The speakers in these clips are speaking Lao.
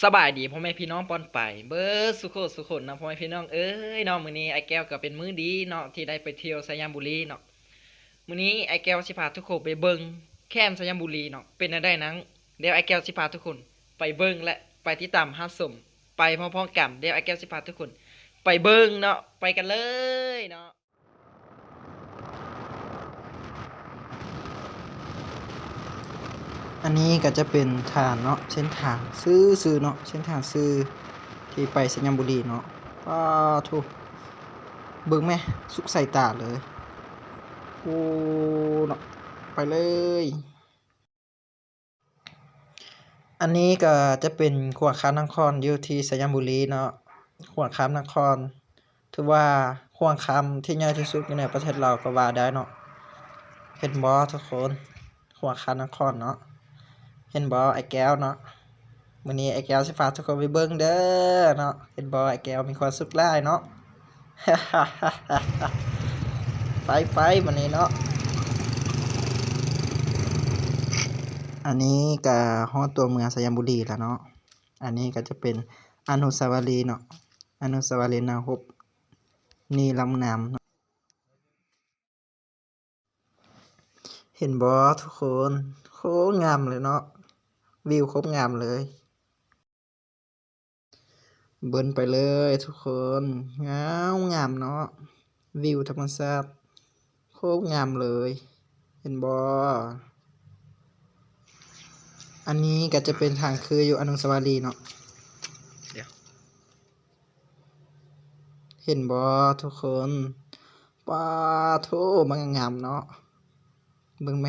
ສະບາຍດີພໍ່ແມ່ພີ່ນ້ອງປ້ອນປາຍເບິດສູ່ຄົນສູ່ຄົນເນາະ ພໍ່ແມ່ພີ່ນ້ອງເອີຍເນາະ. ມື້ນີ້ອ້າຍແກ້ວກໍເປັນມື້ດີເນາະ ທີ່ໄດ້ໄປທ່ຽວໄຊຍະບູລີເນາະ. ມື້ນີ້ອ້າຍແກ້ວຊິພາທຸກຄົນໄປເບິ່ງແຄມໄຊຍະບູລີເນາະ ເປັນແນວໃດນັ້ນ ດຽວອ້າຍແກ້ວຊິພາທຸກຄົນໄປເບິ່ງ ແລະ ໄປຕິດຕາມຮັບຊົມໄປພ້ອມໆກັນ. ດຽວອ້າຍແກ້ວຊິພາທຸກຄົນໄປເບິ່ງເນາະ ໄປກັນເລີຍເນາະ. ອັນນີ້ກໍຈະເປັນທາງເນາະ ເສັ້ນທາງຊື່ໆເນາະ ເສັ້ນທາງຊື່ທີ່ໄປໄຊຍະບູລີເນາະ. ປາໂທ້ ເບິ່ງແມ ສຸດສາຍຕາເລີຍ ໂອ້ເນາະ ໄປເລີຍ. ອັນນີ້ກໍຈະເປັນຂົວຂ້າມນະຄອນຢູ່ທີ່ໄຊຍະບູລີເນາະ ຂົວຂ້າມນະຄອນ ຖືວ່າຂົວຂ້າມທີ່ໃຫຍ່ທີ່ສຸດຢູ່ໃນປະເທດລາວກໍວ່າໄດ້ເນາະ. ເຫັນບໍ່ທຸກຄົນ ຂົວຂ້າມນະຄອນເນາະ ເຫັນບໍ່ອ້າຍແກ້ວເນາະ. ມື້ນີ້ອ້າຍແກ້ວຊິພາທຸກຄົນໄປເບິ່ງເດີເນາະ. ເຫັນບໍ່ ອ້າຍແກ້ວມີຄວາມສຸກຫຼາຍເນາະ. ໄປໆ ບາດນີ້ເນາະ. ອັນນີ້ກະຮອດຕົວເມືອງໄຊຍະບູລີແລ້ວເນາະ. ອັນນີ້ກະຈະເປັນອະນຸສາວະລີເນາະ ອະນຸສາວະລີນັກຮົບນີລຳນາມເນາະ. ເຫັນບໍ່ທຸກຄົນ ໂຄດງາມເລີຍເນາະ ວິວໂຄດງາມເລີຍ. ເບິ່ງໄປເລີຍທຸກຄົນ ງາມງາມເນາະ ວິວທຳມະຊາດໂຄດງາມເລີຍ ເຫັນບໍ່? ອັນນີ້ກໍຈະເປັນທາງຄືຢູ່ອະນຸສາວະລີເນາະ ເຫັນບໍ່ທຸກຄົນ? ປາໂທ້ ມັນງາມເນາະ ເບິ່ງແມ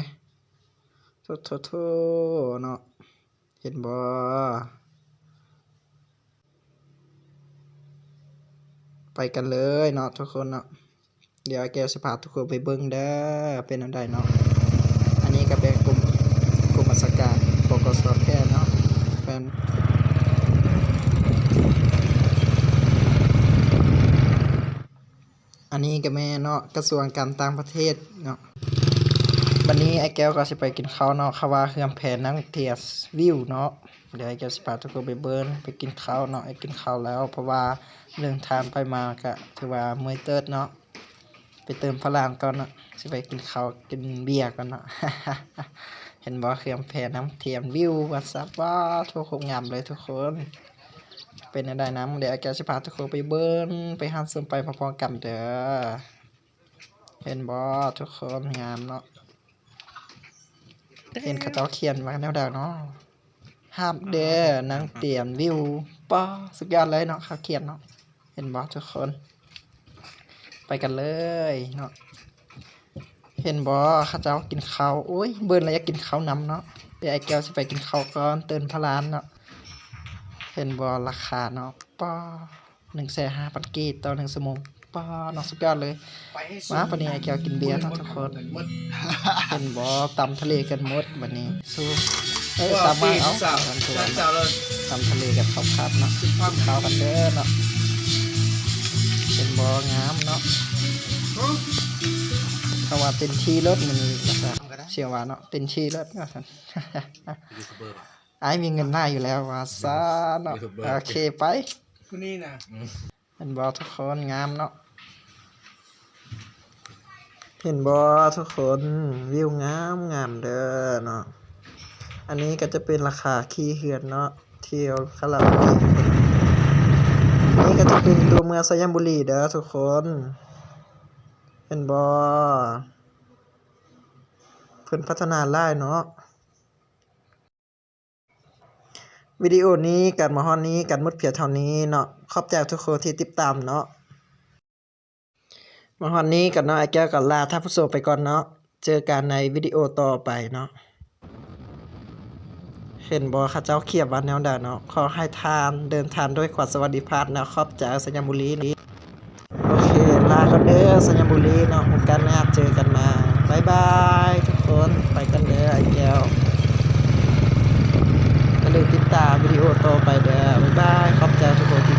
ໂທ້ໆໆ ເນາະ. ເຫັນບໍ່? ໄປກັນເລີຍເນາະທຸກຄົນເນາະ. ດຽວອ້າຍແກ້ວຊິພາທຸກຄົນໄປເບິ່ງເດີ ເປັນແນວໃດເນາະ. ອັນນີ້ກໍເປັນກົມ ກົມບັນຊາການ ປກສ ແຂວງເນາະ ແຂວງ ອັນນີ້ກໍແມ່ນເນາະ ກະຊວງການຕ່າງປະເທດເນາະ. ບັດນີ້ອ້າຍແກ້ວກໍຊິໄປກິນເຂົ້າເນາະ ເຂົາວ່າເຮືອນແພນັ່ງຕຽມວິວເນາະ. ດຽວອ້າຍແກ້ວຊິພາທຸກຄົນໄປເບິ່ງ ໄປກິນເຂົ້າເນາະ. ໄປກິນເຂົ້າແລ້ວ ເພາະວ່າເດີນທາງໄປມາກະຖືວ່າເມື່ອຍເຕີບເນາະ ໄປເຕີມພະລັງກ່ອນເນາະ. ຊິໄປກິນເຂົ້າກິນເບຍກ່ອນເນາະ. ເຫັນບໍ່ ເຂື່ອນແພນ້ຳທຽມວິວ ວ່າຊະ ວ້າ ໂທ້ ໂຄດງາມເລີຍທຸກຄົນ. ເປັນແນວໃດນຳ ດຽວອ້າຍແກ້ວຊິພາທຸກຄົນໄປເບິ່ງ ໄປຮັບຊົມໄປພ້ອມໆກັນເດີ. ເຫັນບໍ່ທຸກຄົນ ງາມເນາະ. ເຫັນເຂົາເຈົ້າຂຽນວ່າແນວໃດເນາະ ຮັບເດີນັ່ງຕຽມວິວ. ປ້າ ສຸດຍອດເລີຍເນາະ ເຂົາຂຽນເນາະ. ເຫັນບໍ່ທຸກຄົນ ໄປກັນເລີຍເນາະ. ເຫັນບໍ່ ເຂົາເຈົ້າກິນເຂົ້າ. ໂອ້ຍ ເບິ່ງແລ້ວຢາກກິນເຂົ້ານຳເນາະ. ດຽວອ້າຍແກ້ວຊິໄປກິນເຂົ້າກ່ອນ ເຕີມພະລານເນາະ. ເຫັນບໍ່ ລາຄາເນາະ ປ້າ ໜຶ່ງແສນຫ້າພັນກີບຕໍ່ໜຶ່ງຊົ່ວໂມງ. ປ້າ ເນາະ ສຸດຍອດເລີຍ. ມາ ບາດນີ້ອ້າຍແກ້ວກິນເບຍເນາະທຸກຄົນ. ເຫັນບໍ່ ຕຳທະເລກັນໝົດບາດນີ້. ສູ້ ເອີ ຕຳມາ ເອົາ ຕຳທະເລກັບເຂົ້າຜັດເນາະ. ກິນເຂົ້າກັນເດີເນາະ. ເຫັນບໍ່ ງາມເນາະ. ເຂົາວ່າເຕັມທີ່ໂລດມື້ນີ້ວ່າຊັ້ນ. ສຽງວ່າເນາະ ເຕັມທີ່ໂລດວ່າຊັ້ນ. ອ້າຍມີເງິນຫຼາຍຢູ່ແລ້ວວ່າຊັ້ນເນາະ. ໂອເຄ ໄປ. ຜູ້ນີ້ນະ ເຫັນບໍ່ທຸກຄົນ ງາມເນາະ. ເຫັນບໍ່ທຸກຄົນ ວິວງາມໆເດີເນາະ. ອັນນີ້ກໍຈະເປັນລາຄາຂີ່ເຮືອນເນາະ ທ່ຽວຄາຣາໂອເກະ. ນີ້ກໍຈະເປັນຕົວເມືອງໄຊຍະບູລີເດີທຸກຄົນ. ເຫັນບໍ່ ເພິ່ນພັດທະນາຫຼາຍເນາະ. ວິດີໂອນີ້ກັນມາຮອດນີ້ກັນໝົດພຽງເທົ່ານີ້ເນາະ. ຂອບໃຈທຸກຄົນທີ່ຕິດຕາມເນາະ. ມາຮອດນີ້ກັນເນາະ ອ້າຍແກ້ວກໍລາທ່ານຜູ້ຊົມໄປກ່ອນເນາະ. ເຈີກັນໃນວິດີໂອຕໍ່ໄປເນາະ. ເຫັນບໍ່ ເຂົາເຈົ້າຂຽນວ່າແນວໃດເນາະ. ຂໍໃຫ້ທ່ານເດີນທາງດ້ວຍຄວາມສະຫວັດດີພາບເນາະ. ຂອບໃຈ ໄຊຍະບູລີ. ໂອເຄ ລາກ່ອນເດີ ໄຊຍະບູລີເນາະ. ໂອກາດໜ້າເຈີກັນໃໝ່. ບາຍບາຍທຸກຄົນ ໄປກ່ອນເດີ ອ້າຍແກ້ວ. ຢ່າລືມຕິດຕາມວິດີໂອຕໍ່ໄປເດີ. ບາຍບາຍ ຂອບໃຈທຸກຄົນທີ່